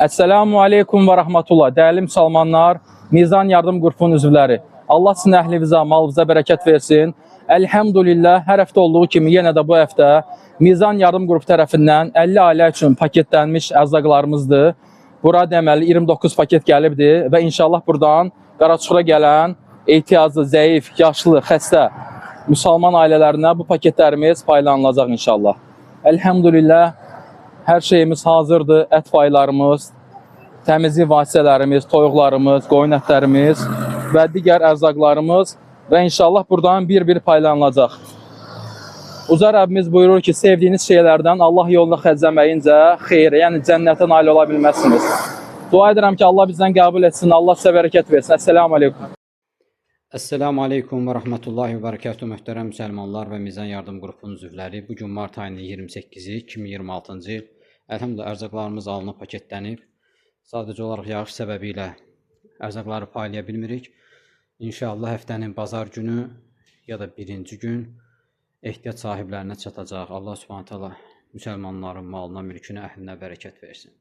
Əssəlamu aleykum və rəhmətullah. Dəyərli müsəlmanlar, Mizan Yardım Qrupunun üzvləri. Allah sizin əhlinizə, malınıza bərəkət versin. Elhamdülillah, hər həftə olduğu kimi yenə də bu həftə Mizan Yardım Qrupu tərəfindən 50 ailə üçün paketlənmiş ərzaqlarımızdır. Bura deməli 29 paket gəlibdi və inşallah buradan Qaraçuxura gələn ehtiyaclı, zəif, yaşlı, xəstə müsəlman ailələrinə bu paketlərimiz paylanılacaq inşallah. Elhamdülillah, hər şeyimiz hazırdır. Ət paylarımız, təmizlik vasitələrimiz, toyuqlarımız, qoyun ətlərimiz və digər ərzaqlarımız və inşallah buradan bir-bir paylanılacaq. Uca Rəbbimiz buyurur ki, sevdiyiniz şeylərdən Allah yolunda xərcləməyincə xeyrə, yəni cənnətə nail ola bilməzsiniz. Dua edirəm ki, Allah bizdən qəbul etsin, Allah sizə bərəkət versin. Əssalamu aleykum. Esselamu Aleyküm və Rəhmətullahi və Bərəkətuhu möhtərəm müsəlmanlar və Mizan Yardım Qrupunun üzvləri. Bu gün mart ayının 28-i 2026-cı il. Əlhamdülillah ərzaqlarımız alınıb paketlənib. Sadəcə olaraq yağış səbəbi ilə ərzaqları paylaya bilmirik. İnşallah həftənin bazar günü ya da birinci gün ehtiyac sahiblərinə çatacaq. Allah Subhanahu taala müsəlmanların malına, mülkünə, əhlinə bərəkət versin.